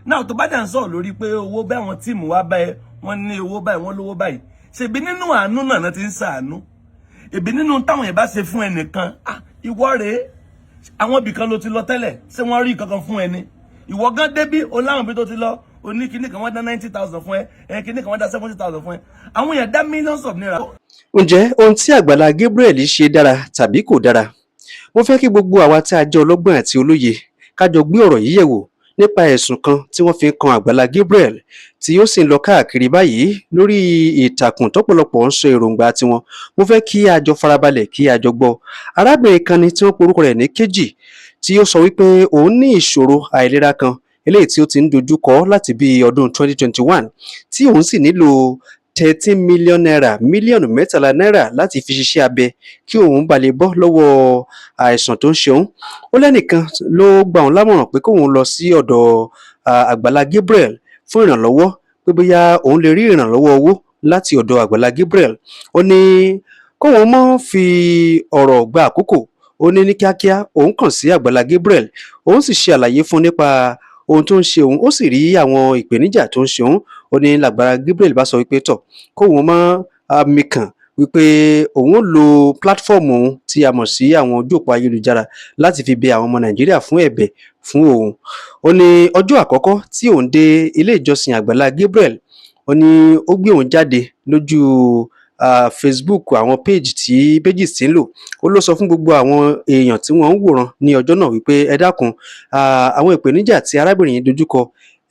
Náà tó bá dẹ̀ ń sọ̀rọ̀ lórí pé owó bẹ́ẹ̀, àwọn team wá báyìí, wọ́n ní owó báyìí, wọ́n lówó báyìí, ṣèbí nínú àánú náà ti ń ṣàánú. Ìbí nínú táwọn yẹn bá ṣe fún ẹnìkan, ah, ìwọ rèé, àwọn ibì kan ló ti lọ tẹ́lẹ̀, ṣé wọ́n rí kankan fún ẹni? Ìwọ gan débí o láwọn ibi tó ti lọ, o ní kíní kan, wọ́n dá 90,000 fún ẹ, ẹ kíní kan, wọ́n dá 70,000 fún ẹ. Àwọn yẹn dá millions of naira. Ǹjẹ́ ohun tí Àgbàlá Gabriel ṣe dára tàbí kò dára? Mo fẹ́ kí gbogbo àwa tí a jẹ́ ọlọ́gbọ́n àti olóye ká jọ gbé ọ̀rọ̀ yìí yẹ̀wò nípa ẹ̀sùn kan tí wọ́n fi ń kan Àgbàlá Gabriel, tí ó sì ń lọ káàkiri báyìí lórí ìtàkùn, tọ́pọ̀lọpọ̀ ń sọ èròǹgbà tiwọn. Mo fẹ́ kí a jọ farabalẹ̀, kí a jọ gbọ́. Arábìnrin kan ni tí wọ́n porúkọ rẹ̀ ní Kejì, tí ó sọ wípé òun ní ìṣòro àìlera kan eléyìí tí ó ti ń dojú kọ láti bí ọdún 2021, tí òun sì nílò ₦13 million, mílíọ̀nù 13 náírà, láti fi ṣiṣẹ́ abẹ kí òun bá lè bọ́ lọ́wọ́ àìsàn tó ń ṣe òun. Ó lẹ́nìkan ló gba òun lámọ̀ràn pé kóun lọ sí ọ̀dọ̀ Àgbàlá Gabriel fún ìrànlọ́wọ́, pé bóyá òun lè rí ìrànlọ́wọ́ owó láti ọ̀dọ̀ Àgbàlá Gabriel. Ó ní kóun má fi ọ̀rọ̀ gba àkókò. Ó ní ní kíákíá òun kàn sí Àgbàlá Gabriel, òun sì ṣe àlàyé fún un nípa ohun tó ń ṣe òun, ó sì rí àwọn ìpèníjà tó ń ṣe òun. Ó ní làgbàlá Gabriel bá sọ wípé tọ̀, kóun má mikàn, wípé òun ó lo platform òun tí a mọ̀ sí àwọn ojú òpó ayélujára láti fi bẹ àwọn ọmọ Nàìjíríà fún ẹ̀bẹ̀ fún òun. Ó ní ọjọ́ àkọ́kọ́ tí òun dé ilé ìjọsìn Àgbàlá Gabriel, ó ní ó gbé òun jáde lójú Facebook, àwọn page tí pages tí ń lò. Ó ló sọ fún gbogbo àwọn èèyàn tí wọ́n ń wòran ní ọjọ́ náà wípé, "Ẹ dákun, àwọn ìpèníjà tí arábìnrin yìí dojúkọ,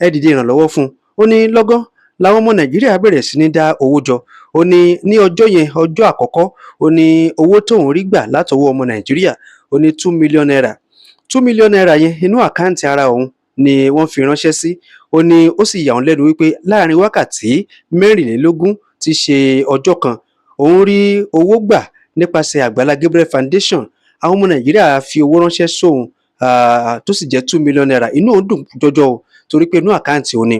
ẹ dìde ìrànlọ́wọ́ fún un." Ó ní lọ́gán làwọn ọmọ Nàìjíríà bẹ̀rẹ̀ sí ní dá owó jọ. Ó ní ní ọjọ́ yẹn, ọjọ́ àkọ́kọ́, ó ní owó tóun rí gbà látọwọ́ ọmọ Nàìjíríà, ó ní ₦2 million. ₦2 million yẹn, inú account ara òun ni wọ́n fi ránṣẹ́ sí. Ó ní ó sì yà òun lẹ́nu wípé láàrin wákàtí 24, tí í ṣe ọjọ́ kan, òun rí owó gbà nípasẹ̀ Àgbàlá Gabriel Foundation. Àwọn ọmọ Nàìjíríà fi owó ránṣẹ́ sóun tó sì jẹ́ ₦2 million. Inú òun dùn jọjọ o, torí pé inú account òun ni.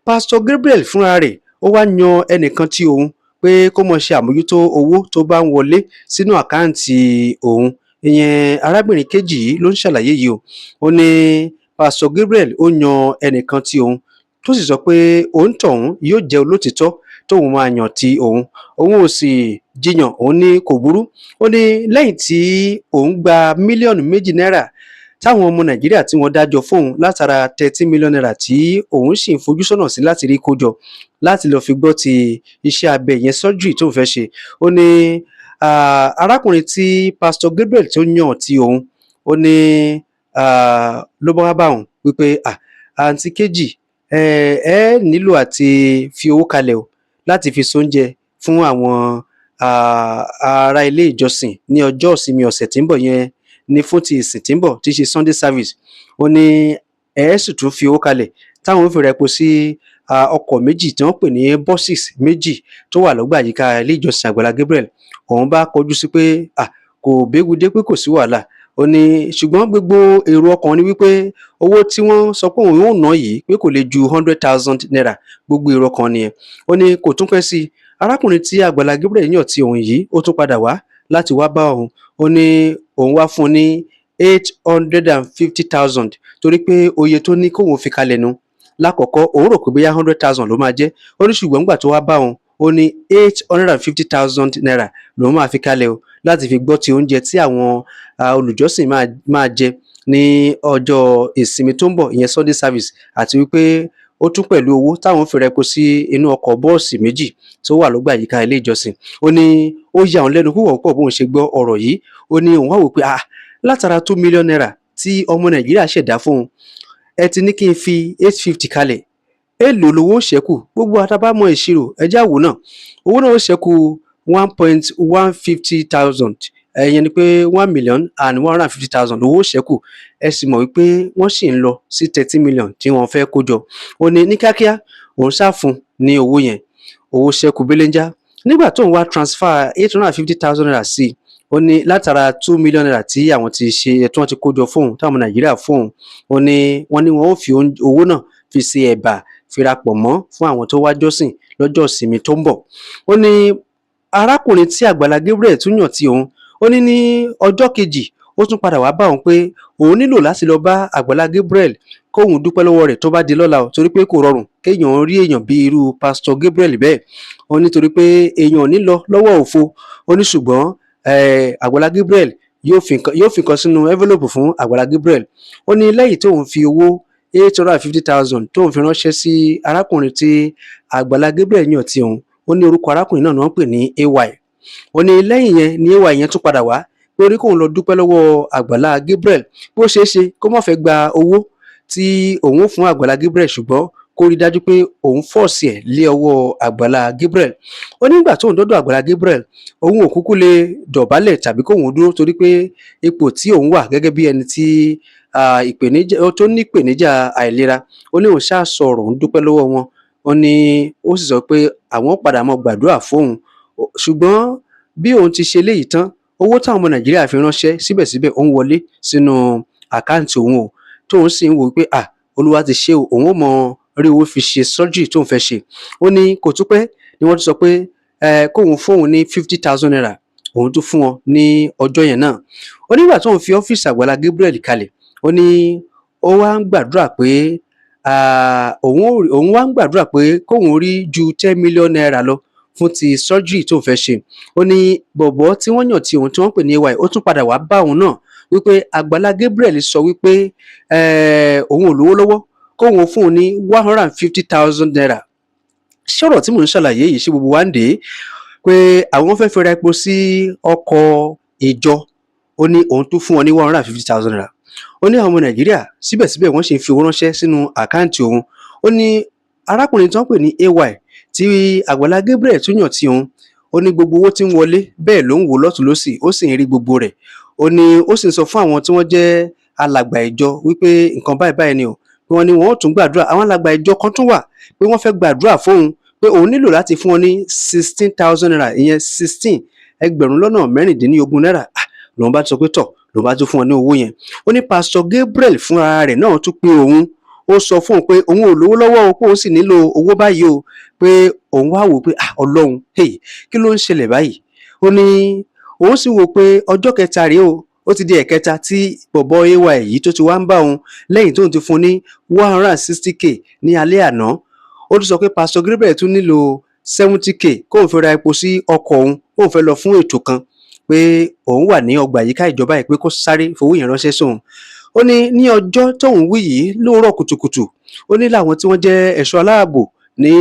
Pásítọ̀ Gabriel fúnra rẹ̀, ó wá yan ẹnìkan tí òun pé kó máa ṣe àmójútó owó tó bá ń wọlé sínú account òun. Ìyẹn arábìnrin kejì yìí ló ń ṣàlàyé yìí o. Ó ní Pásítọ̀ Gabriel ó yan ẹnìkan tí òun, tó sì sọ pé òun tọ̀hún yóò jẹ́ olótìítọ́ tóun máa yàn tí òun. Òun ò sì jiyàn, òun ní kò burú. Ó ní lẹ́yìn tí òun gba mílíọ̀nù 2 náírà táwọn ọmọ Nàìjíríà tí wọ́n dájọ́ fóun látara ₦13 million tí òun sì ń fojú sọ́nà sí láti rí kó jọ láti lọ́ọ́ fi gbọ́ ti iṣẹ́ abẹ yẹn, surgery tóun fẹ́ ṣe, ó ní arákùnrin tí Pásítọ̀ Gabriel tó yàn tí òun, ó ní ló bá wá bá òun wípé, "Àǹtí Kejì, ẹ ẹ nílò àti fi owó kalẹ̀ o láti fi sóúnjẹ fún àwọn ará ilé ìjọsìn ní ọjọ́ ìsinmi ọ̀sẹ̀ tí ń bọ̀ yẹn, ní fún ti ìsìn tí ń bọ̀, tí í ṣe Sunday service." Ó ní ẹ sì tún fi owó kalẹ̀ táwọn ó fi ra epo sí ọkọ̀ méjì tí wọ́n pè ní buses méjì tó wà lọ́gbà àyíká ilé ìjọsìn Àgbàlá Gabriel. Òun bá kọjú sí pé kò béwu dé, pé kò sí wàhálà. Ó ní ṣùgbọ́n gbogbo èrò ọkàn ni wípé owó tí wọ́n sọ pé òun yóò ná yìí, pé kò lè ju ₦100,000. Gbogbo èrò ọkàn nìyẹn. Ó ní kò tún pẹ́ sí i, arákùnrin tí Àgbàlá Gabriel yàn tí òun yìí, ó tún padà wá láti wá bá òun. Ó ní òun wá fún un ní 850,000, torí pé oye tó ní kóun fi kalẹ̀ nu lákọ̀ọ́kọ́, òun rò pé bóyá 100,000 ló máa jẹ́. Ó ní ṣùgbọ́n nígbà tó wá bá òun, ó ní ₦850,000 lòun máa fi kalẹ̀ o láti fi gbọ́ ti oúnjẹ tí àwọn olùjọ́sìn máa jẹ ní ọjọ́ ìsinmi tó ń bọ̀, ìyẹn Sunday service, àti wípé ó tún pẹ̀lú owó táwọn fi rẹpo sí inú ọkọ̀ bọ́ọ̀sì méjì tó wà lọ́gbà yíká ilé ìjọsìn. Ó ní ó yà òun lẹ́nu púpọ̀ púpọ̀ bóun ṣe gbọ́ ọ̀rọ̀ yìí. Ó ní òun wá wò pé, ah, látara ₦2 million tí ọmọ Nàìjíríà ṣẹ̀dá fóun, ẹ ti ní kí n fi 850 kalẹ̀, èèlò lowó ṣẹ́kù? Gbogbo àtàbámọ̀ ìṣirò ẹjẹ́ àwò náà, owó náà ó ṣẹ́kù 1.150 thousand. Ẹ̀yẹn ni pé 1,150,000 lówó ṣẹ́kù. Ẹ sì mọ̀ wípé wọ́n sì ń lọ sí 13 million tí wọ́n fẹ́ kó jọ. Ó ní ní kíákíá òun ṣáà fún ní owó yẹn, owó ṣẹ́kù belenja. Nígbà tóun wá transfer ₦850,000 sí i, ó ní látara ₦2 million tí àwọn ti ṣe, tí wọ́n ti kó jọ fóun, táwọn ọmọ Nàìjíríà fóun, ó ní wọ́n ní wọ́n ó fi owó náà fi ṣe ẹ̀bà, fi ra pọ̀nmọ́ fún àwọn tó wá jọ́sìn lọ́jọ́ ìsinmi tó ń bọ̀. Ó ní arákùnrin tí Àgbàlá Gabriel tún yàn tí òun, ó ní ní ọjọ́ kejì, ó tún padà wá bá òun pé òun nílò láti lọ bá Àgbàlá Gabriel kó Kóun dúpẹ́ lọ́wọ́ rẹ̀ tó bá di lọ́la o, torí pé kò rọrùn kéèyàn rí èèyàn bíi irú Pásítọ̀ Gabriel bẹ́ẹ̀. Ó ní torí pé èèyàn ò ní lọ lọ́wọ́ òfo. Ó ní ṣùgbọ́n Àgbàlá Gabriel yóò fi nǹkan sínú envelope fún Àgbàlá Gabriel. Ó ní lẹ́yìn tóun fi owó 850,000 tóun fi ránṣẹ́ sí arákùnrin tí Àgbàlá Gabriel yàn tí òun, ó ní orúkọ arákùnrin náà ni wọ́n ń pè ní AY. Ó ní lẹ́yìn yẹn ni AY yẹn tún padà wá pé ó ní kóun lọ dúpẹ́ lọ́wọ́ Àgbàlá Gabriel, pé ó ṣeé ṣe kó má fẹ́ gba owó tí òun ó fún Àgbàlá Gabriel, ṣùgbọ́n kó rí dájú pé òun force ẹ̀ lé ọwọ́ Àgbàlá Gabriel. Ó ní nígbà tóun dọ́dọ̀ Àgbàlá Gabriel, òun ò kúkú lè dọ̀bálẹ̀ tàbí kóun dúró, torí pé ipò tí òun wà gẹ́gẹ́ bí ẹni tí ìpèníjà tó ní ìpèníjà àìlera. Ó ní òun ṣáà sọ̀rọ̀, òun dúpẹ́ lọ́wọ́ wọn. Ó ní ó sì sọ pé àwọn padà máa gbàdúrà fóun. Ṣùgbọ́n bí òun ti ṣe léyìí tán, owó táwọn ọmọ Nàìjíríà fi ránṣẹ́ síbẹ̀síbẹ̀, ó ń wọlé sínú account òun o, tóun sì ń wò ó pé, ah, Olúwa ti ṣe o, òun ó mọ rí owó fi ṣe surgery tóun fẹ́ ṣe. Ó ní kò tún pẹ́ ni wọ́n tún sọ pé kóun fóun ní ₦50,000. Òun tún fún wọn ní ọjọ́ yẹn náà. Ó nígbà tóun fi ọ́fíìsì Àgbàlá Gabriel kalẹ̀, ó ní ó wá ń gbàdúrà pé òun wá ń gbàdúrà pé kóun rí ju ₦10 million lọ fún ti surgery tóun fẹ́ ṣe. Ó ní bọ̀bọ́ tí wọ́n yàn tí òun, tí wọ́n pè ní AY, ó tún padà wá bá òun náà wípé Àgbàlá Gabriel sọ wípé òun ò lówó lọ́wọ́, kóun fún òun ní ₦150,000. Ṣọ̀rọ̀ tí mò ń ṣàlàyé yìí, ṣé gbogbo wa ń dè é pé àwọn fẹ́ fi ra epo sí ọkọ̀ ìjọ? Ó ní òun tún fún wọn ní ₦150,000. Ó ní àwọn ọmọ Nàìjíríà síbẹ̀síbẹ̀, wọ́n ṣe ń fi owó ránṣẹ́ sínú account òun. Ó ní arákùnrin tó ń pè ní AY tí Àgbàlá Gabriel tún yàn tí òun, ó ní gbogbo owó tí ń wọlé bẹ́ẹ̀ ló ń wò lọ́tùn lósì, ó sì ń rí gbogbo rẹ̀. Ó ní ó sì ń sọ fún àwọn tí wọ́n jẹ́ alàgbà ìjọ wípé nǹkan báyìí báyìí ni o, pé wọ́n ní wọ́n ó tún gbàdúrà. Àwọn alàgbà ìjọ kan tún wà pé wọ́n fẹ́ gbàdúrà fóun, pé òun nílò láti fún wọn ní ₦16,000, ìyẹn 16 ẹgbẹ̀rún lọ́nà mẹ́rìndínlógún náírà. Ah, lòun bá sọ pé tọ̀, lòun bá tún fún wọn ní owó yẹn. Ó ní Pásítọ̀ Gabriel fúnra rẹ̀ náà tún pé òun, ó sọ fún òun pé òun ò lówó lọ́wọ́ o, pé òun sì nílò owó báyìí o, pé òun wá wò pé, ah, Ọlọ́run, hey, kí ló ń ṣẹlẹ̀ báyìí? Ó ní òun sì wò pé ọjọ́ kẹta rèé o, ó ti di ẹ̀kẹta tí bọ̀bọ́ AY yìí tó ti wá ń bá òun lẹ́yìn tóun ti fún ní 160K ní alẹ́ àná. Ó tún sọ pé Pásítọ̀ Gabriel tún nílò 70K kóun fi ra epo sí ọkọ̀ òun, kóun fẹ́ lọ fún ètò kan, pé òun wà ní ọgbà yíká ìjọba yìí, pé kó sáré fowó yẹn ránṣẹ́ sóun. Ó ní ní ọjọ́ tóun wí yìí lóòrọ̀ kùtùkùtù, ó ní láwọn tí wọ́n jẹ́ ẹ̀ṣọ́ aláàbò ní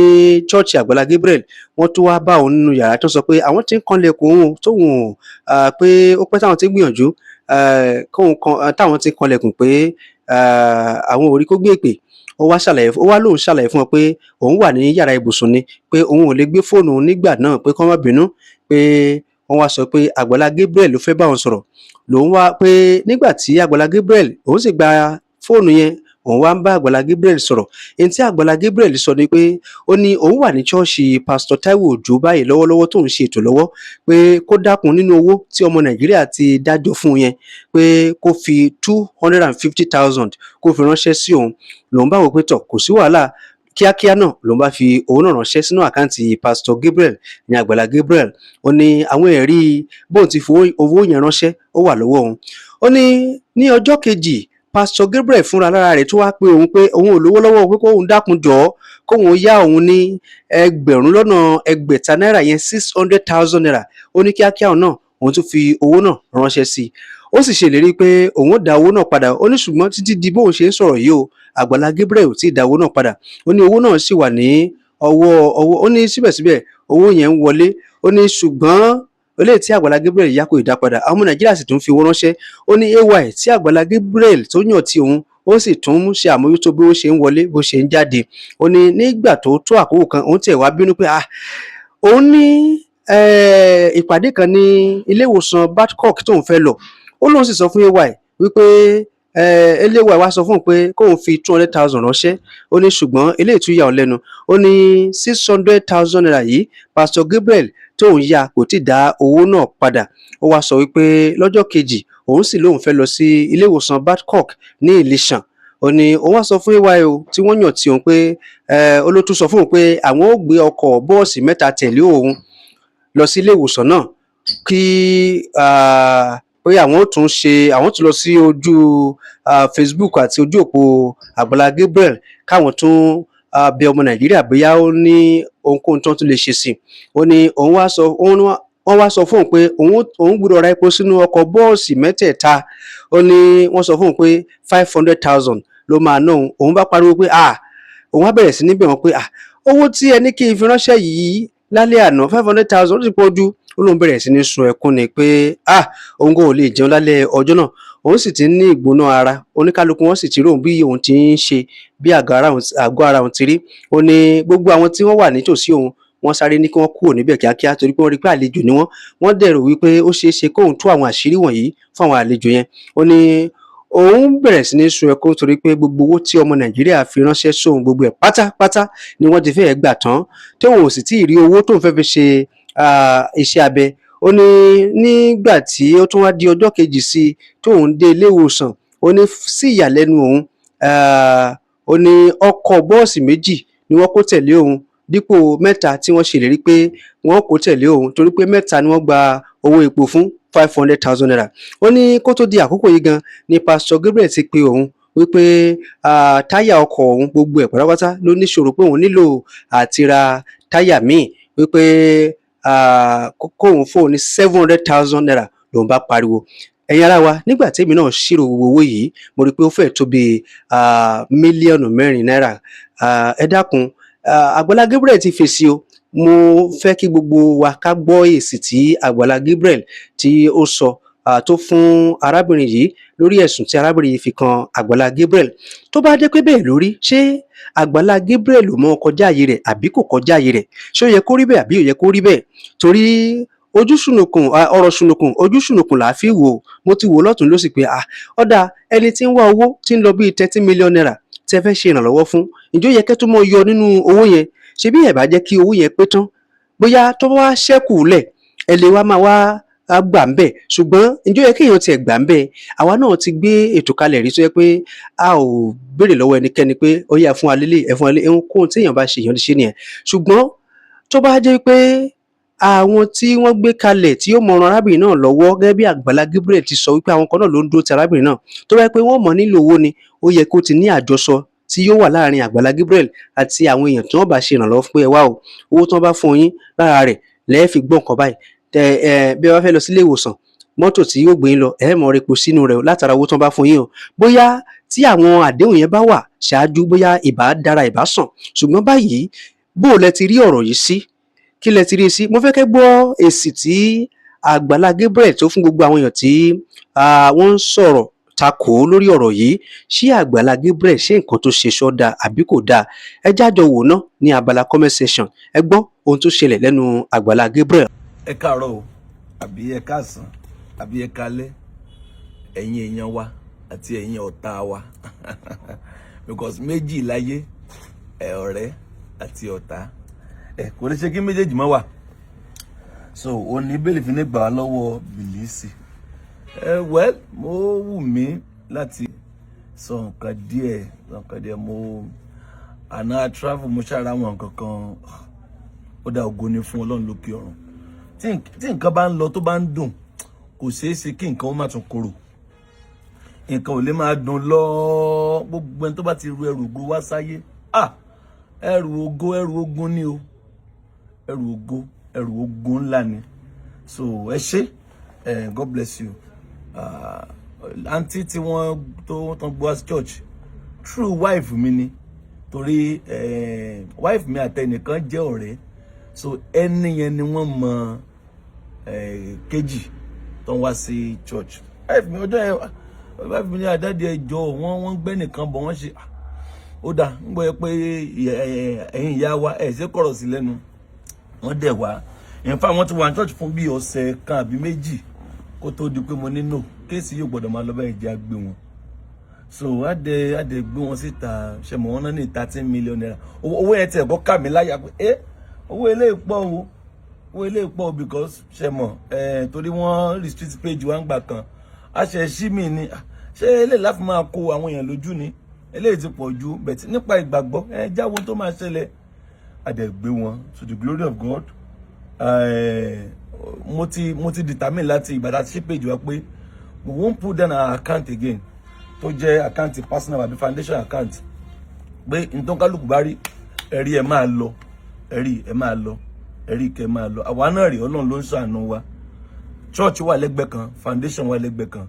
church Àgbàlá Gabriel, wọ́n tún wá bá òun nínú yàrá, tó sọ pé àwọn tí ń kanlẹ̀kùn òun tóun pé ó pẹ́ táwọn ti ń gbìyànjú kóun kan táwọn ti ń kanlẹ̀kùn, pé àwọn ò rí kó gbé ìpè. Ó wá ṣàlàyé, ó wá lóun ṣàlàyé fún wọn pé òun wà ní yàrá ibùsùn ni, pé òun ò lè gbé fóònù òun nígbà náà, pé kó má bínú, pé wọ́n wá sọ pé Àgbàlá Gabriel ló fẹ́ bá òun sọ̀rọ̀. Lòun wá pé nígbà tí Àgbàlá Gabriel, òun sì gba fóònù yẹn, òun wá ń bá Àgbàlá Gabriel sọ̀rọ̀. Èyí tí Àgbàlá Gabriel sọ ni pé ó ní òun wà ní ṣọ́ọ̀ṣì Pásítọ̀ Táíwò Òjó báyìí lọ́wọ́lọ́wọ́ tóun ṣe ètò lọ́wọ́, pé kó dákun, nínú owó tí ọmọ Nàìjíríà ti dájọ́ fún un yẹn, pé kó fi 250,000 kó fi ránṣẹ́ sí òun. Lòun bá wò pé tọ̀, kò sí wàhálà, kíákíá náà lòun bá fi owó náà ránṣẹ́ sínú account Pásítọ̀ Gabriel ní Àgbàlá Gabriel. Ó ní àwọn ẹ̀rí bóun ti fi owó yẹn ránṣẹ́, ó wà lọ́wọ́ òun. Ó ní ní ọjọ́ kejì, Pásítọ̀ Gabriel fúnra lára rẹ̀ tó wá pé òun, pé òun ò lówó lọ́wọ́, pé kóun dákun jọ̀ọ́, kóun yá òun ní 600,000 náírà yẹn, ₦600,000. Ó ní kíákíá òun náà, òun tún fi owó náà ránṣẹ́ sí i. Ó sì ṣèlérí pé òun ó dá owó náà padà. Ó ní ṣùgbọ́n títí di bóun ṣe ń sọ̀rọ̀ yìí o, Àgbàlá Gabriel ò tí ì dá owó náà padà. Ó ní owó náà sì wà ní ọwọ́ ọwọ́. Ó ní síbẹ̀síbẹ̀ owó yẹn ń wọlé. Ó ní ṣùgbọ́n eléyìí tí Àgbàlá Gabriel yá kò ì dá padà. Àwọn ọmọ Nàìjíríà sì tún fi owó ránṣẹ́. Ó ní AY tí Àgbàlá Gabriel tó yàn tí òun, ó sì tún ṣe àmójútó bí ó ṣe ń wọlé, bó ṣe ń jáde. Ó ní nígbà tó tó àkókò kan, òun tiẹ̀ wá bínú pé, ah, òun ní ìpàdé kan ní ilé ìwòsàn Babcock tóun fẹ́ lọ. Ó lóun sì sọ fún AY wípé AY wá sọ fún òun pé kóun fi 200,000 ránṣẹ́. Ó ní ṣùgbọ́n eléyìí tún yà ọ́ lẹ́nu. Ó ní ₦600,000 yìí, Pastor Gabriel tóun yá kò tí ì dá owó náà padà. Ó wá sọ wípé lọ́jọ́ kejì, òun sì lóun fẹ́ lọ sí ilé ìwòsàn Babcock ní Ìlíṣàn. Ó ní òun wá sọ fún AY o tí wọ́n yàn tí òun pé ó ló tún sọ fún òun pé àwọn ó gbé ọkọ̀ bọ́ọ̀sì mẹ́ta tẹ̀lé òun lọ sí ilé ìwòsàn náà, kí pé Pé àwọn ó tún ṣe, àwọn tún lọ sí ojú Facebook àti ojú òpó Àgbàlá Gabriel, káwọn tún bẹ ọmọ Nàìjíríà bóyá ó ní ohunkóhun tí wọ́n tún lè ṣe sí i. Ó ní òun wá sọ, wọ́n wá sọ fóun pé òun gbọ́dọ̀ ra epo sínú ọkọ̀ bọ́ọ̀sì mẹ́tẹ̀ẹ̀ta. Ó ní wọ́n sọ fóun pé 500,000 ló máa ná òun. Òun bá pariwo pé, ah, òun á bẹ̀rẹ̀ sí ní bẹ̀ wọ́n pé, ah, owó tí ẹ ní kí n fi ránṣẹ́ yìí lálẹ́ àná, 500,000, ó ti pọ̀ jù. Ó lóun bẹ̀rẹ̀ sí ní sun ẹkún ni pé, ah, òun kò lè jẹun lálẹ́ ọjọ́ náà, òun sì ti ń ní ìgbóná ara. Oníkálukú wọn sì ti rí òun bí òun ti ń ṣe, bí àgọ́ ara òun ti rí. Ó ní gbogbo àwọn tí wọ́n wà nítòsí òun, wọ́n sáré ní kí wọ́n kúrò níbẹ̀ kíákíá, torí pé wọ́n rí pé àlejò ni wọ́n. Wọ́n dẹ̀ rò wípé ó ṣeé ṣe kóun tú àwọn àṣírí wọ̀nyí fún àwọn àlejò yẹn. Ó ní òun bẹ̀rẹ̀ sí ní sun ẹkún torí pé gbogbo owó tí ọmọ Nàìjíríà fi ránṣẹ́ sóun, gbogbo ẹ̀ pátápátá ni wọ́n ti fẹ́ẹ̀ gbà tán, tóun ò sì tíì rí owó tóun fẹ́ fi ṣe iṣẹ́ abẹ. Ó ní nígbà tí ó tún wá di ọjọ́ kejì sí i tóun dé ilé ìwòsàn, ó ní sí ìyàlẹ́nu òun, ó ní ọkọ̀ bọ́ọ̀sì méjì ni wọ́n kó tẹ̀lé òun dípò mẹ́ta tí wọ́n ṣèlérí pé wọ́n kó tẹ̀lé òun, torí pé mẹ́ta ni wọ́n gba owó epo fún ₦500,000. Ó ní kó tó di àkókò yìí gan ni Pásítọ̀ Gabriel ti pe òun wípé táyà ọkọ̀ òun, gbogbo ẹ̀ pátápátá ló níṣòro, pé òun nílò àti ra táyà míì, wípé kóun fóun ní ₦700,000. Lòun bá pariwo. Ẹ̀yin ará wa, nígbà tí èmi náà ṣírò gbogbo owó yìí, mo rí i pé ó fẹ́ẹ̀ tó bíi mílíọ̀nù 4 náírà. Ẹ dákun, Àgbàlá Gabriel ti fèsì o. Mo fẹ́ kí gbogbo wa ká gbọ́ èsì tí Àgbàlá Gabriel tí ó sọ tó fún arábìnrin yìí lórí ẹ̀sùn tí arábìnrin yìí fi kan Àgbàlá Gabriel. Tó bá jẹ́ pé bẹ́ẹ̀ lórí, ṣé Àgbàlá Gabriel ò mọ kọjá àyè rẹ̀ àbí kò kọjá àyè rẹ̀? Ṣé ó yẹ kó rí bẹ́ẹ̀ àbí ò yẹ kó rí bẹ́ẹ̀? Torí ojú ṣùnùkùn, ọ̀rọ̀ ṣùnùkùn, ojú ṣùnùkùn là á fi wò ó. Mo ti wò ó lọ́tùn lósì pé, ah, ó dáa, ẹni tí ń wá owó tí ń lọ bíi ₦30 million tí ẹ fẹ́ ṣe ìrànlọ́wọ́ fún, ǹjẹ́ ó yẹ kẹ́ tó mọ́ yọ nínú owó yẹn? Ṣebí ẹ bá jẹ́ kí owó yẹn pé tán, bóyá tó bá wá ṣẹ́kù lẹ̀, ẹ lè wá máa wá gbà ń bẹ̀. Ṣùgbọ́n ǹjẹ́ ó yẹ kéèyàn tiẹ̀ gbà ń bẹ̀? Àwa náà ti gbé ètò kalẹ̀ rí tó jẹ́ pé a ò béèrè lọ́wọ́ ẹnikẹ́ni pé ó yá, ẹ fún wa lélẹ̀, ẹ fún wa lélẹ̀. Ohunkóhun tí èèyàn bá ṣe, èèyàn lè ṣe nìyẹn. Ṣùgbọ́n tó bá jẹ́ pé àwọn tí wọ́n gbé kalẹ̀ tí ó mọ ran arábìnrin náà lọ́wọ́, gẹ́gẹ́ bí Àgbàlá Gabriel ti sọ wípé àwọn kan náà ló ń dúró ti arábìnrin náà, tó bá jẹ́ pé wọ́n mọ̀ nílò owó ni, ó yẹ kó ti ní àjọsọ tí yóò wà láàrin Àgbàlá Gabriel àti àwọn èèyàn tí wọ́n bá ṣe ìrànlọ́wọ́ fún pé, ẹ wá o, owó tí wọ́n bá fún yín lára rẹ̀ lẹ́ẹ̀ fi gbọ́ nǹkan báyìí. Tẹ ẹ bí ẹ bá fẹ́ lọ sílé ìwòsàn, mọ́tò tí yóò gbé yín lọ, ẹ mọ̀ repo sínú rẹ̀ látara owó tí wọ́n bá fún yín o. Bóyá tí àwọn àdéhùn yẹn bá wà ṣáájú, bóyá ìbá dára, ìbá sàn. Ṣùgbọ́n báyìí, bó lẹ ti rí ọ̀rọ̀ yìí sí? Kí lẹ ti rí sí? Mo fẹ́ kẹ́ gbọ́ èsì tí Àgbàlá Gabriel tó fún gbogbo àwọn èèyàn tí wọ́n ń sọ̀rọ̀ takò ó lórí ọ̀rọ̀ yìí. Ṣé Àgbàlá Gabriel, ṣé nǹkan tó ṣe ṣọ́ dáa àbí kò dáa? Ẹ jájọ wò ná ní abala comment section. Ẹ gbọ́ ohun tó ṣẹlẹ̀ lẹ́nu Àgbàlá Gabriel. Ẹ káàárọ̀ o, àbí ẹ káàsán, àbí ẹ káalẹ́, ẹ̀yin èèyàn wa àti ẹ̀yin ọ̀tá wa, because méjì láyé ẹ̀, ọ̀rẹ́ àti ọ̀tá. Ẹ kò lè ṣe kí méjèèjì má wà. So òní bẹ́ẹ̀lì fi ní gbà wá lọ́wọ́ bìlísì. Ẹ well, mo wù mí láti sọ nǹkan díẹ̀, sọ nǹkan díẹ̀. Mo àná travel, mo ṣàrà àwọn nǹkan kan. Ó dá, ògo ni fún Ọlọ́run lókè ọ̀run. Tí nǹkan bá ń lọ, tó bá ń dùn, kò ṣeé ṣe kí nǹkan ó má tún korò. Nǹkan ò lè máa dùn lọ. Gbogbo ẹni tó bá ti ru ẹrù ògo wá sáyé, ah, ẹrù ògo, ẹrù ogun ni o. Ẹrù ògo, ẹrù ogun ńlá ni. So ẹ ṣé, God bless you. Àǹtí tí wọ́n tó tán gbọ́ sí church through wife mi ni, torí wife mi àtẹnìkan jẹ́ ọ̀rẹ́. So ẹni yẹn ni wọ́n mọ kejì tó ń wá sí church. Wife mi, ọjọ́ yẹn, wife mi ní àdáde ẹjọ́ wọ́n gbẹ́ nìkan bọ̀, wọ́n ṣe ó dà ń gbọ́ pé ẹ̀yin ìyá wa ẹ̀ ṣe kọ̀rọ̀ sí lẹ́nu. Wọ́n dẹ̀ wá. In fact, wọ́n ti wà ní church fún bí ọ̀sẹ̀ kan àbí méjì kó tó di pé mo ní no, case yóò gbọ́dọ̀ máa lọ báyìí, jẹ́ àgbé wọn. So adẹ gbé wọn síta. Ṣe mọ̀ wọ́n náà ní ₦13 million. Owó yẹn tiẹ̀ kọ́ kà mí láyà pé ẹ owó eléyìí pọ̀ o, owó eléyìí pọ̀ o, because ṣe mọ̀ ẹ, torí wọ́n restrict page wa ń gbà kan, a ṣe ṣí mi ni, ṣé eléyìí láti máa kó àwọn èèyàn lójú ni? Eléyìí ti pọ̀ ju bẹ̀tí nípa ìgbàgbọ́ ẹ jáwọ́ tó máa ṣẹlẹ̀. Adẹ gbé wọn to the glory of God. Mo ti determine láti ìgbà tá a ti ṣí page wa pé We won't put down our account again, tó jẹ́ account personal àbí foundation account, pé ntọ́kálùkù bá rí ẹ̀rí ẹ̀ máa lọ, ẹ̀rí ẹ̀ máa lọ, ẹ̀rí kẹ́ máa lọ. Àwa náà rí, Ọlọ́run ló ń ṣàánú wa. Church wà lẹ́gbẹ̀ẹ́ kan, foundation wà lẹ́gbẹ̀ẹ́ kan,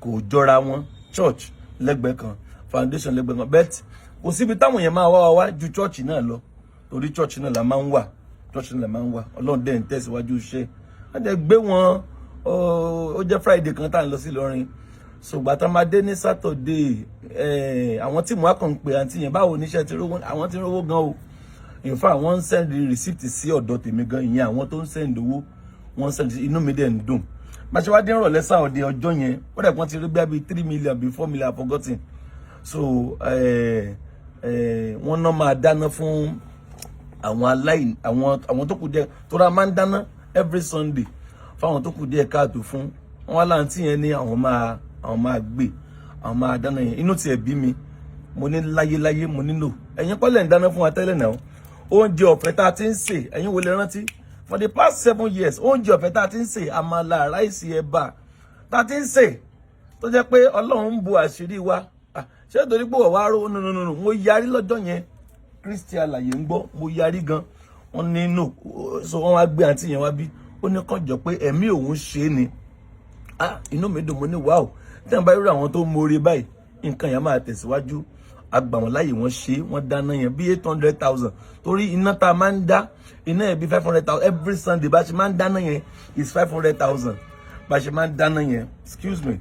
kò jọra wọn. Church lẹ́gbẹ̀ẹ́ kan, foundation lẹ́gbẹ̀ẹ́ kan, but kò síbi táwọn èèyàn máa wá wá wá ju church náà lọ, torí church náà la máa ń wà, church náà la máa ń wà. Ọlọ́run dẹ̀ ń tẹ̀síwájú iṣẹ́. Wọ́n dẹ̀ gbé wọn. Ó jẹ́ Friday kan tá à ń lọ sí Ìlọrin. Ṣùgbọ́n tá a máa dé ní Saturday, àwọn tí mo á kàn ń pè àǹtí yẹn, báwo níṣẹ́ ti rówó? Àwọn tí ń rówó gan o. In fact, wọ́n ń send receipt sí ọ̀dọ̀ tèmi gan. Ìyẹn àwọn tó ń send owó, wọ́n ń send, inú mi dẹ̀ ń dùn. Bá ṣe wá dé ìrọ̀lẹ́ Saturday ọjọ́ yẹn, ó dẹ̀ pọ́n ti rí bí i 3 million bí 4 million, I forgotten. So wọ́n náà máa dáná fún àwọn aláìní, àwọn tó kù díẹ̀ tó ra máa ń dáná every Sunday fáwọn tó kù díẹ̀ káàtó fún wọn. Wá láǹtí yẹn ní àwọn máa gbé, àwọn máa dáná yẹn. Inú tiẹ̀ bí mi. Mo ní láyéláyé, mo nílò ẹ̀yin kọ́lẹ̀ ń dáná fún wa tẹ́lẹ̀ náà. Oúnjẹ ọ̀fẹ́ tá a ti ń sè, ẹ̀yin wo lè rántí for the past 7 years, oúnjẹ ọ̀fẹ́ tá a ti ń sè, àmàlà, rice, ẹ̀bà tá a ti ń sè, tó jẹ́ pé Ọlọ́run ń bu àṣírí wa. Ṣé torí pé wọ́n wá ró? No, no, no, mo yarí lọ́jọ́ yẹn. Kristi alàyè ń gbọ́, mo yarí gan. Wọ́n ní no. So wọ́n wá gbé àǹtí yẹn wá bí. Ó ní kàn jọ pé ẹ̀mí òun ṣe é ni. Ah, inú mi dùn. Mo ní wow, tí wọ́n bá rí àwọn tó ń mórí báyìí, nǹkan yẹn máa tẹ̀síwájú. Agbà wọn láàyè, wọ́n ṣe, wọ́n dáná yẹn bí 800,000, torí iná tá a máa ń dá, iná yẹn bí 500,000 every Sunday. Bá ṣe máa ń dáná yẹn is 500,000. Bá ṣe máa ń dáná yẹn, excuse me,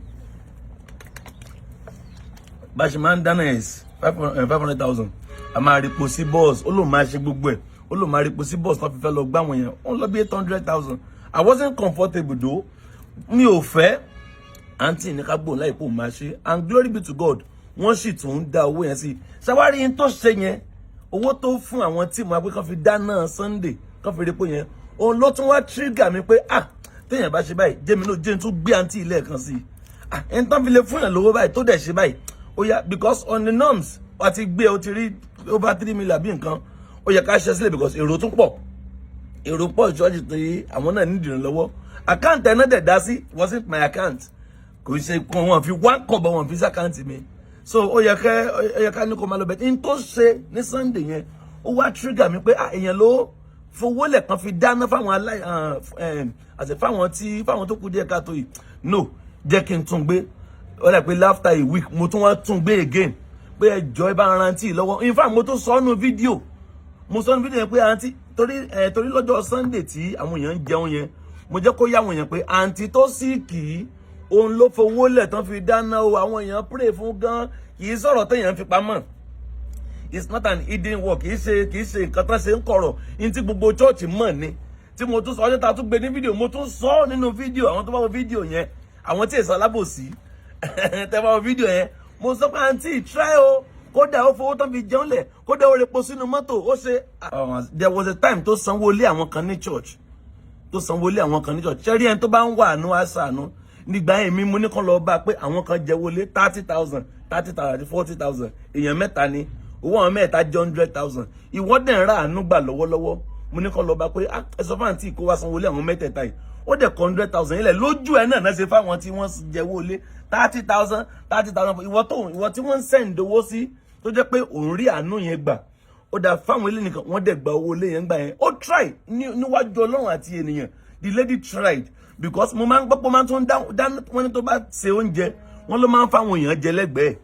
bá ṣe máa ń dáná yẹn is 500,000. A máa repo sí bọ́ọ̀sì, ó lóun máa ṣe gbogbo ẹ̀, ó lóun máa repo sí bọ́ọ̀sì tó fi fẹ́ lọ gbá wọn yẹn. Ó ń lọ bí 800,000. I wasn't comfortable though, mi ò fẹ́. Àǹtí ní ká gbóhùn láì pò máa ṣe, and glory be to God, wọ́n sì tún ń dá owó yẹn sí. Ṣàwárí yín tó ṣe yẹn, owó tó fún àwọn team wa pé kán fi dáná Sunday, kán fi repo yẹn, òun ló tún wá trigger mi pé, ah, téèyàn bá ṣe báyìí, jẹ́mi náà jẹ́ n tún gbé àǹtí ilé kan sí i. Ah, ẹni tán fi lè fún yàn lówó báyìí, tó dẹ̀ ṣe báyìí, ó yá, because on the norms, wà á ti gbé, o ti rí over 3 million bí nǹkan, ó yẹ ká ṣe sílẹ̀, because èrò tún pọ̀, èrò pọ̀ ṣọ́ọ̀ṣì tó yí, àwọn náà nídìí ìrànlọ́wọ́. Account ẹ̀ náà dẹ̀ dá sí wasn't my account, kò ṣe kàn wọ́n fi one kọ̀bọ̀ wọ́n fi sí account mi. So ó yẹ ká ní kó máa lọ bẹ̀. N tó ṣe ní Sunday yẹn, ó wá trigger mi pé, ah, èèyàn ló fowó lẹ̀ kan fi dáná fáwọn aláì àti fáwọn tó kù díẹ̀ káàtó yìí. No, jẹ́ kí n tún gbé. Ó dà pé after a week, mo tún wá tún gbé again pé ẹjọ́ ẹ bá ń rántí lọ́wọ́. In fact, mo tún sọ nínú fídíò, mo sọ nínú fídíò yẹn pé àǹtí, torí ẹ torí lọ́jọ́ Sunday tí àwọn èèyàn ń jẹun yẹn, mo jẹ́ kó yá àwọn èèyàn pé àǹtí tó sì kì í, òun ló fowó lẹ̀ tán fi dáná o. Àwọn èèyàn pray fún gan. Kì í sọ̀rọ̀ téèyàn fi pamọ́. It's not an hidden work. Kì í ṣe nǹkan tán ṣe ń kọ̀rọ̀ ní tí gbogbo church mọ̀ ni. Tí mo tún sọ ọjọ́ tá a tún gbé ní fídíò, mo tún sọ nínú fídíò. Àwọn tó bá wo fídíò yẹn, àwọn tí èso alábòsí tẹ́ bá wo fídíò yẹn, mo sọ pé àǹtí try o. Kódà ó fowó tán fi jẹun lẹ̀, kódà ó repo sínú mọ́tò, ó ṣe. There was a time tó sanwó ilé àwọn kan ní church, tó sanwó ilé àwọn kan ní church. Ṣẹ́rí ẹni tó bá ń wà àánú àṣàánú nígbà yẹn mi, mo ní kàn lọ bá pé àwọn kan jẹ wọlé 30,000, 30,000 àti 40,000, èèyàn mẹ́ta ni, owó àwọn mẹ́ta jẹ́ 100,000. Ìwọ dẹ̀ ń ra àánú gbà lọ́wọ́lọ́wọ́. Mo ní kàn lọ bá pé, ah, ẹ sọ fún àǹtí kó wá sanwó ilé àwọn mẹ́tẹ̀ẹ̀ta yìí. Ó dẹ̀ kọ́ 100,000 ilẹ̀ lójú ẹ̀ náà náà ṣe fáwọn tí wọ́n jẹ wọlé 30,000, 30,000. Ìwọ tí wọ́n ń send owó sí, tó jẹ́ pé òun rí àánú yẹn gbà, ó dà fáwọn ilé nìkan, wọ́n dẹ̀ gba owó ilé yẹn gbà yẹn. Ó try níwájú Ọlọ́run àti ènìyàn. The lady tried, because mo máa ń gbọ́ pé ó máa ń tún dá wọ́n ní tó bá ṣe oúnjẹ, wọ́n ló máa ń fáwọn èèyàn jẹ lẹ́gbẹ̀ẹ́.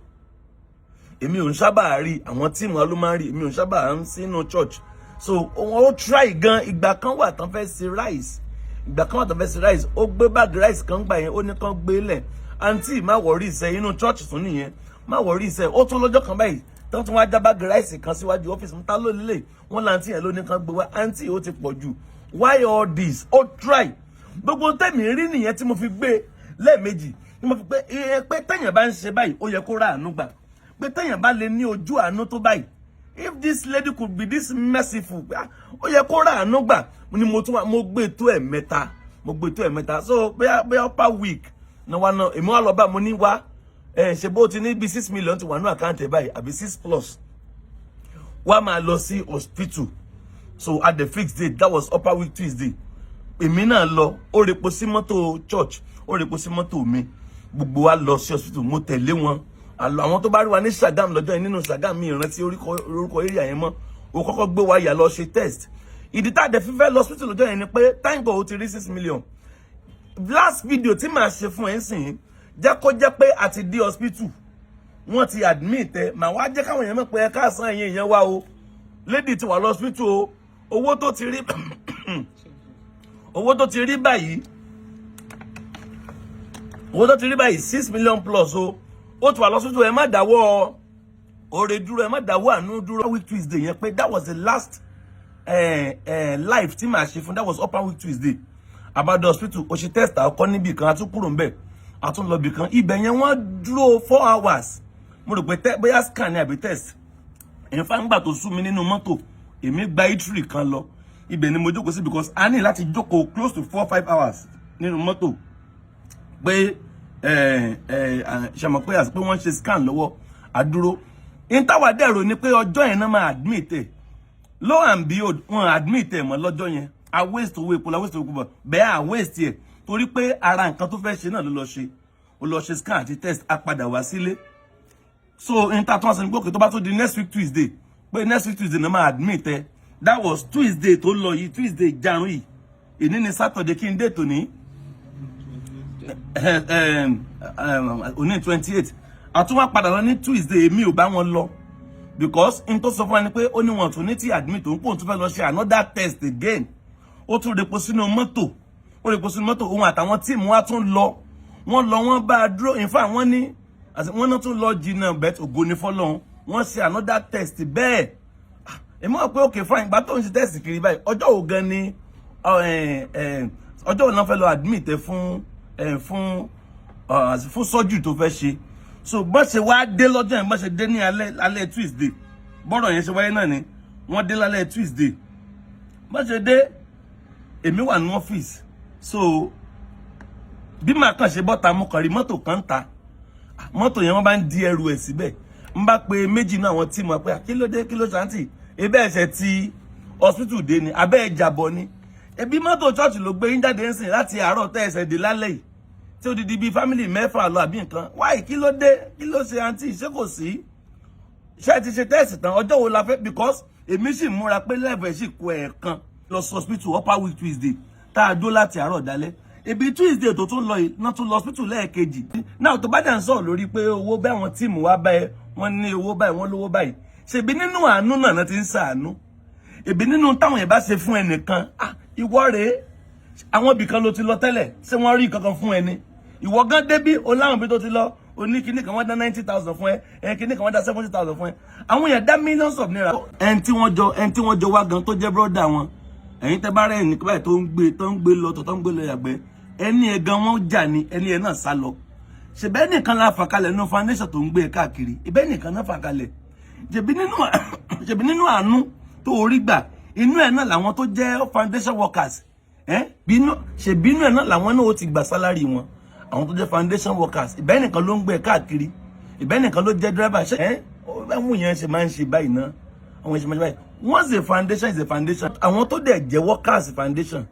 Èmi ò ń sábà rí, àwọn team wa ló máa ń rí. Èmi ò ń sábà ń sínú church. So wọ́n ó try gan. Ìgbà kan wà tán fẹ́ ṣe rice, ìgbà kan wà tán fẹ́ ṣe rice, ó gbé bag rice kan gbà yẹn, ó ní kán gbé lẹ̀, àǹtí má worry iṣẹ́ inú church tún nìyẹn, má worry iṣẹ́. Ó tún lọ́jọ́ kan báyìí tán tún wá já bag rice kan síwájú ọ́fíìsì mi. Ta ló lélẹ̀? Wọ́n láǹtí yẹn ló ní kán gbé wá. Àǹtí, ó ti pọ̀ jù, why all this? Ó try. Gbogbo tẹ̀mí rí nìyẹn tí mo fi gbé lẹ́ẹ̀mejì, tí mo fi pé ẹ pé tẹ̀yàn bá ń ṣe báyìí, ó yẹ kó rà àánú gbà, pé tẹ̀yàn bá lè ní ojú àánú tó báyìí, if this lady could be this merciful, ah, ó yẹ kó rà àánú gbà ni. Mo tún wá mo gbé tó ẹ̀mẹ́ta, mo gbé tó ẹ̀mẹ́ta. So bóyá upper week náà wá náà, èmi wá lọ bá, mo ní wá ẹ ṣe bó ti ní bí 6 million ti wà ní account ẹ̀ báyìí àbí six plus, wá máa lọ sí hospital. So at the fixed date, that was upper week Tuesday, èmi náà lọ. Ó repo sí mọ́tò church, ó repo sí mọ́tò mi. Gbogbo wa lọ sí hospital, mo tẹ̀lé wọn. Àlọ́ àwọn tó bá rí wa ní Ṣàgámù lọ́jọ́ yẹn, nínú Ṣàgámù, mi ìrántí orúkọ area yẹn mọ́. O kọ́kọ́ gbé wa yà lọ ṣe test. Ìdí tá a dẹ̀ fífẹ́ lọ hospital lọ́jọ́ yẹn ni pé, thank God, ó ti rí 6 million. Last video tí màá ṣe fún ẹ ń sìn, jẹ́ kó jẹ́ pé a ti dé hospital, wọ́n ti admit ẹ. Màá wá jẹ́ káwọn èèyàn mọ̀ pé ẹ káàsán, ẹ̀yin èèyàn wá o, lady ti wà lọ hospital o. Owó tó ti rí báyìí, owó tó ti rí báyìí, 6 million plus o. Ó ti wà lọ́sítù. Ẹ má dáwọ́ oore dúró, ẹ má dáwọ́ àánú dúró. Week Tuesday yẹn pé that was the last live tí màá ṣe fún. That was upper week Tuesday. Àbádọ́ hospital, ó ṣe test àkọ́kọ́ níbì kan, a tún kúrò ńbẹ̀, a tún lọ bì kan. Ibẹ̀ yẹn, wọ́n dúró 4 hours. Mo rò pé bóyá scan ni àbí test. In fact, ńgbà tó sú mi nínú mọ́tò, èmi gba eatery kan lọ, ibẹ̀ ni mo jókòó sí, because a ní láti jókòó close to 4-5 hours nínú mọ́tò pé ẹ ẹ ṣàmọ̀ pé àti pé wọ́n ṣe scan lọ́wọ́ àdúró. Ìtawà dẹ̀rọ ni pé ọjọ́ yẹn náà máa admit ẹ̀. Lo and behold, wọ́n admit ẹ̀ mọ́ lọ́jọ́ yẹn. A waste owó epo la waste owó epo bọ̀ bẹ́ẹ̀, a waste ẹ̀ torí pé ara nǹkan tó fẹ́ ṣe náà ló lọ ṣe. Ó lọ ṣe scan àti test, a padà wá sílé. So ìta tó wá sọ ní pé okay, tó bá tó di next week Tuesday, pé next week Tuesday náà máa admit ẹ. That was Tuesday tó lọ yìí, Tuesday jarun yìí. Èní ni Saturday, kí n dé tòní? Òní 28. Àtúnwá padà lọ ní Tuesday. Èmi ò bá wọn lọ because n tó sọ fún wa ni pé ó ní wọn tún ní tí admit òun, pò ń tún fẹ́ lọ ṣe another test again. Ó tún repo sínú mọ́tò, ó repo sínú mọ́tò. Òun àtàwọn team wa tún lọ, wọ́n lọ, wọ́n bá a dúró. In fact, wọ́n ní wọ́n náà tún lọ jìnnà bẹ́ẹ̀. Ògo ní fọlọ́run, wọ́n ṣe another test bẹ́ẹ̀. Èmi wọ́n pé okay, fine. Ìgbà tó ń ṣe test kiri báyìí, ọjọ́ wo gan ni, ọjọ́ wo náà fẹ́ lọ admit ẹ fún surgery tó fẹ́ ṣe? So bọ́n ṣe wá dé lọ́jọ́ yẹn, bọ́n ṣe dé ní alẹ́ alẹ́ Tuesday, bọ́rọ̀ yẹn ṣe wáyé náà ni wọ́n dé lálẹ́ Tuesday. Bọ́n ṣe dé, èmi wà ní ọ́fíìsì. So bí màá kàn ṣe bọ́ta, mo kàn rí mọ́tò kan ń ta. Mọ́tò yẹn, wọ́n bá ń di ẹrù ẹ̀ síbẹ̀. Ń bá pe méjì náà àwọn team pé kí ló dé, kí ló ṣàǹtì ebe ẹ̀ṣẹ̀ ti hospital dé ni abẹ́ ìjàbọ̀ ni? Ebi mọ́tò church ló gbé yín jáde ń sìn láti àárọ̀ tẹ́ ẹsẹ̀ dé lálẹ́ yìí, tí ó di di bíi family mẹ́fà lọ àbí nǹkan wáyé. Kí ló dé? Kí ló ṣe àǹtí? Ṣé kò sí? Ṣé ti ṣe test tán? Ọjọ́ wo la fẹ́? Because èmi sì múra pé level ẹ̀ sì kó ẹ̀ẹ̀kan lọ sí hospital upper week Tuesday tá a dó láti àárọ̀ dálẹ́. Ibi Tuesday tó tún lọ yìí náà, tún lọ hospital lẹ́ẹ̀kejì náà. Tó bá dẹ̀ ń sọ̀rọ̀ lórí pé owó bẹ́ẹ̀, àwọn team wá báyìí, wọ́n ní owó báyìí, wọ́n lówó báyìí, ṣèbí nínú àánú náà ti ń ṣàánú. Ìbí nínú táwọn yẹn bá ṣe fún ẹnìkan, ah, ìwọ rèé, àwọn ibì kan ló ti lọ tẹ́lẹ̀, ṣé wọ́n rí kankan fún ẹni? Ìwọ gan débí o láwọn ibi tó ti lọ, o ní kíní kan wọ́n dá 90,000 fún ẹ, ẹ kíní kan wọ́n dá 70,000 fún ẹ. Àwọn èèyàn dá millions of naira. Ẹni tí wọ́n jọ wá gan tó jẹ́ brother wọn, ẹ̀yin tẹ́ bá rẹ̀ ní báyìí tó ń gbé lọ tó ń gbé lọ yàgbẹ́, ẹni ẹ̀ gan wọ́n jà ní, ẹni ẹ̀ náà sá lọ. Ṣèbẹ́ nìkan la fà kalẹ̀ nínú foundation tó ń gbé káàkiri? Ìbẹ́ nìkan náà fà kalẹ̀. Ṣèbí nínú àánú tó orí gbà, inú ẹ̀ náà làwọn tó jẹ́ foundation workers ẹ́ bínú. Ṣèbínú ẹ̀ náà làwọn náà ó ti gbà salary wọn, àwọn tó jẹ́ foundation workers. Ìbẹ́ nìkan ló ń gbé káàkiri, ìbẹ́ nìkan ló jẹ́ driver. Ṣe ẹ́ ẹ̀wọ̀n yẹn ṣe máa ń ṣe báyìí náà, àwọn ṣe máa ń ṣe báyìí. Once a foundation is a foundation, àwọn tó dẹ̀ jẹ́ workers foundation,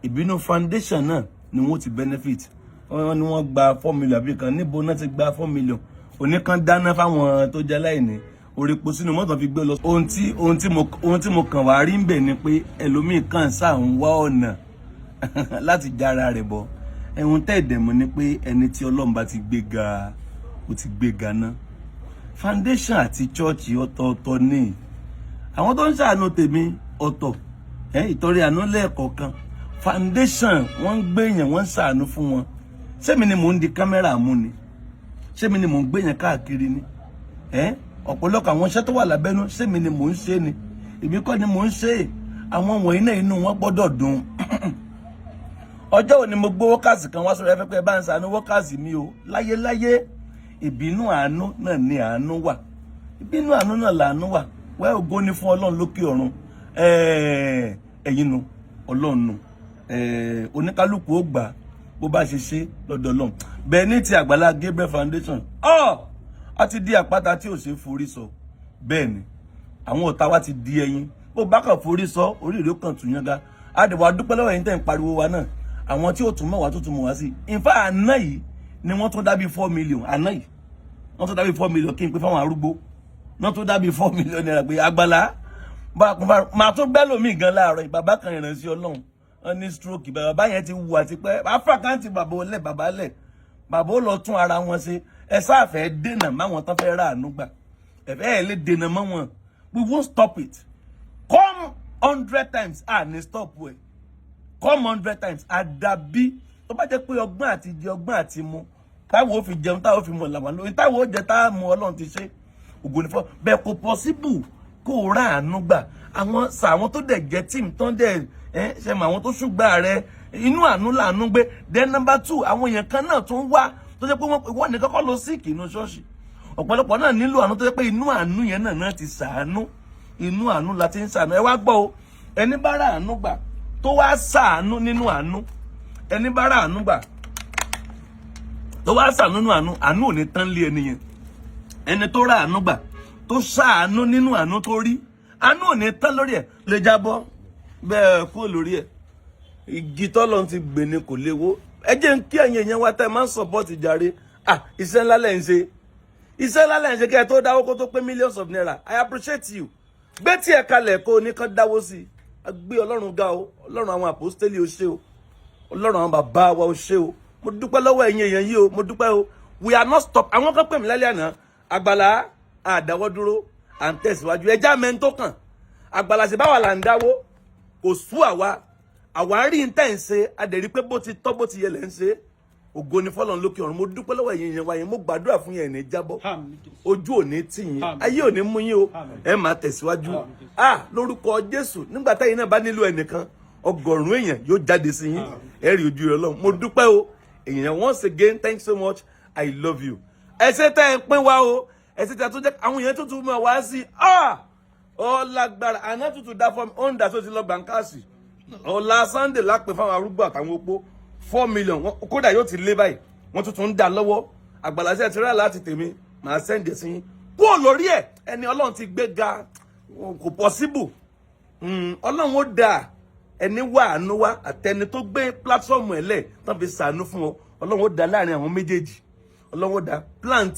ìbínú foundation náà ni wọ́n ti benefit. Wọ́n ní wọ́n gba 4 million àbí kan. Níbo náà ti gba 4 million? Oníkan dáná fáwọn tó jẹ́ aláìní, orí epo sínú mọ́tò fi gbé lọ. Ohun tí mo kàn wá rí ń bẹ̀ ni pé ẹlòmíì kàn sáà ń wá ọ̀nà láti jára rẹ̀ bọ̀. Ẹ̀hún tẹ́ ìdẹ̀mọ̀ ni pé ẹni tí Ọlọ́run bá ti gbé ga, ó ti gbé ga ná. Foundation àti church ọ̀tọ̀ọ̀tọ̀ ní. Àwọn tó ń ṣàánú tèmi ọ̀tọ̀, ìtọrẹ àánú lẹ́ẹ̀kọ̀ọ̀kan. Foundation, wọ́n ń gbé èèyàn, wọ́n ń ṣàánú fún wọn. Ṣé mi ni mò ń di kámẹ́rà mú ni? Ṣé mi ni mò ń gbé yẹn káàkiri ni? Ọ̀pọ̀lọpọ̀ àwọn iṣẹ́ tó wà lábẹ́nú, ṣé mi ni mò ń ṣe ni? Èmi kọ́ ni mò ń ṣe. Àwọn wọ̀nyí náà, inú wọn gbọ́dọ̀ dùn. Ọjọ́ òní mo gbé workers kan wá sórí afẹ́fẹ́, bá ń ṣàánú workers mi o. Láyéláyé, ìbínú àánú náà ni àánú wà, ìbínú àánú náà làánú wà. Wẹ́ ògo ni fún Ọlọ́run lókè ọ̀run. Ẹ̀yin nu Ọlọ́run nu, oníkálukú ó gbà bó bá ṣe ṣe lọ́dọ̀ Ọlọ́run. Bẹ́ẹ̀ ní ti Àgbàlá Gabriel Foundation, ọ́ a ti di àpáta tí ò ṣe forí sọ. Bẹ́ẹ̀ ni àwọn ọ̀tá wa ti di ẹyin, bó bá kàn forí sọ, orí ìró kan tún yánga. Àdìwà dúpẹ́ lọ́wọ́ ẹ̀yin tẹ̀ ń pariwo wa náà, àwọn tí ó tún mọ̀ wá tó tún mọ̀ wá sí. Ìfá àná yìí Ni wọ́n tún dábìí 4 million àná yìí, wọ́n tún dábìí 4 million kí n pè fáwọn arúgbó. Wọ́n tún dábìí ₦4 million pé Àgbàlá bá a kún fún màá tún gbẹ́ lómi gan láàárọ̀ yìí. Bàbá kan, ìrànṣẹ́ Ọlọ́run, wọ́n ní stroke. Bàbá yẹn ti wù àti pẹ́ àfàkáǹtì bàbá olè, bàbá lẹ̀, bàbá ó lọ tún ara wọn ṣe. Ẹ sáàfẹ́ dènà máwọn tán fẹ́ rà àánú gbà, ẹ̀fẹ́ ẹ̀ lè dènà mọ́ wọn. We won't stop it. Come 100 times, ah, ní stop ẹ̀. Come 100 times. Àdàbí tó bá jẹ́ pé ọgbọ́n àti jẹ, ọgbọ́n àti mu, táwọn ò fi jẹun, táwọn ò fi mu làwọn lóyún, táwọn ò jẹ, táwọn mu, Ọlọ́run ti ṣe, ògo ní fọ́ bẹ́ẹ̀. Kò possible kó o rà àánú gbà. Àwọn sà, àwọn tó dẹ̀ jẹ́ team tán dẹ̀ ẹ́ ṣe mọ àwọn tó ṣùgbà rẹ, inú àánú làánú gbé. Then number two, àwọn èèyàn kan náà tún wá tó jẹ́ pé wọ́n ní kọ́kọ́ lọ sick inú ṣọ́ọ̀ṣì. Ọ̀pọ̀lọpọ̀ náà nílò àánú, tó jẹ́ pé inú àánú yẹn náà ti ṣàánú. Inú àánú la ti ń ṣàánú. Ẹ wá gbọ́ o, ẹni bá rà àánú gbà tó wá ṣàánú nínú àánú, ẹni bá rà àánú gbà tó wá ṣàánú nínú àánú, àánú ò ní tán lé ẹni yẹn. Ẹni tó rà àánú gbà tó ṣàánú nínú àánú tó rí, àánú ò ní tán lórí ẹ̀. Lè jábọ́ bẹ́ẹ̀ kúrò lórí ẹ̀. Igi tọ́lọ́ ti gbè ní kò léwó. Ẹ jẹ́ ń kí ẹ̀yin èèyàn wa tẹ́ ẹ máa ń support jàre. Ah, iṣẹ́ ńlá lẹ̀ ń ṣe, iṣẹ́ ńlá lẹ̀ ń ṣe. Kẹ́ ẹ tó dáwó kó tó pé millions of naira, I appreciate you. Gbé tí ẹ kalẹ̀ kó o ní kán dáwó sí i. A gbé Ọlọ́run ga o. Ọlọ́run àwọn àpòstélì, o ṣé o. Ọlọ́run àwọn bàbá wa, o ṣé o. Mo dúpẹ́ lọ́wọ́ ẹ̀yin èèyàn yìí o, mo dúpẹ́ o. We are not stop. Àwọn kan pè mí lálẹ́ àná, Àgbàlá, àdáwọ́ dúró, à ń tẹ̀síwájú. Ẹjá mẹ́ni tó kàn. Àgbàlá ṣe báwa là ń dáwó, kò sú àwa. Àwa rí n tẹ́ ń ṣe, adẹ̀rí pé bó ti tọ́, bó ti yẹ lẹ́ ń ṣe. Ògo ni fọlọ́run lókè ọ̀run. Mo dúpẹ́ lọ́wọ́ ẹ̀yin èèyàn wa yẹn. Mo gbàdúrà fún yẹn, ní jábọ́. Àmín Jésù. Ojú ò ní tì yín. Àmín. Ayé ò ní mú yín o. Àmín. Ẹ máa tẹ̀síwájú. Àmín Jésù. Ah, lórúkọ Jésù, nígbà táyìn náà bá nílò ẹnìkan, ọgọ́rùn-ún èèyàn yóò jáde sí yín. Ẹ rí ojú rẹ Ọlọ́run. Mo dúpẹ́ o, èèyàn. Once again, thanks so much, I love you. Ẹ ṣé tẹ́ ẹ ń pín wa o. Ẹ ṣé tẹ́ ẹ tún jẹ́ àwọn èèyàn tuntun mọ̀ wá sí. Ah, ó lágbára. Àná tuntun dá fún mi, ó ń dà tó ti lọ gbàǹkàsì. Ọ̀la Sunday lápè fáwọn arúgbó àtàwọn opó, 4 million. Kódà yóò ti lé báyìí, wọ́n tuntun ń dà lọ́wọ́. Àgbàlá ti rà láti tèmi, màá send ẹ̀ sí yín. Kúrò lórí ẹ̀, ẹni Ọlọ́run ti gbé ga, kò possible. Ọlọ́run ó dà ẹni wà àánú wá àtẹni tó gbé platform ẹ̀ lẹ̀ tán fi sàánú fún ọ. Ọlọ́run ó dà láàrin àwọn méjèèjì, Ọlọ́run ó dà. Plan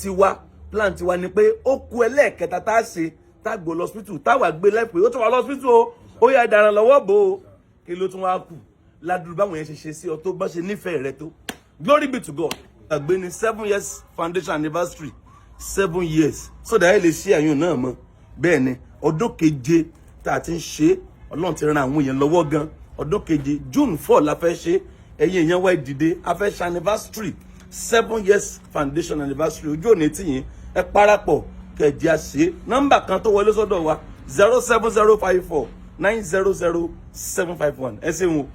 tiwa ni pé ó ku ẹlẹ́ẹ̀kẹta tá a ṣe, tá a gbọ́ lọ hospital, táwa gbé lẹ́pẹ́, ó tún wà lọ hospital o, ó yà dàrán lọ́wọ́ bò ó. Kí ló tún wá kù ládùúgbò báwọn yẹn ṣe ṣe sí ọ tó bá ṣe nífẹ̀ẹ́ rẹ tó? Glory be to God. Àgbẹ̀ ní 7 years foundation anniversary, 7 years, so that ẹ lè ṣe àyùn náà mọ́. Bẹ́ẹ̀ ni, ọdún keje tá a ti ń ṣe, Ọlọ́run ti ran àwọn èèyàn lọ́wọ́ gan. Ọdún keje, June 4 la fẹ́ ṣe. Ẹ̀yin èèyàn wá, dìde, a fẹ́ ṣe anniversary, 7 years foundation anniversary. Ojú òní tìyín, ẹ parapọ̀ kẹjẹ àṣẹ. Nọ́mbà kan tó wọlé sọ́dọ̀ wa, 07054900751. Ẹ ṣeun o.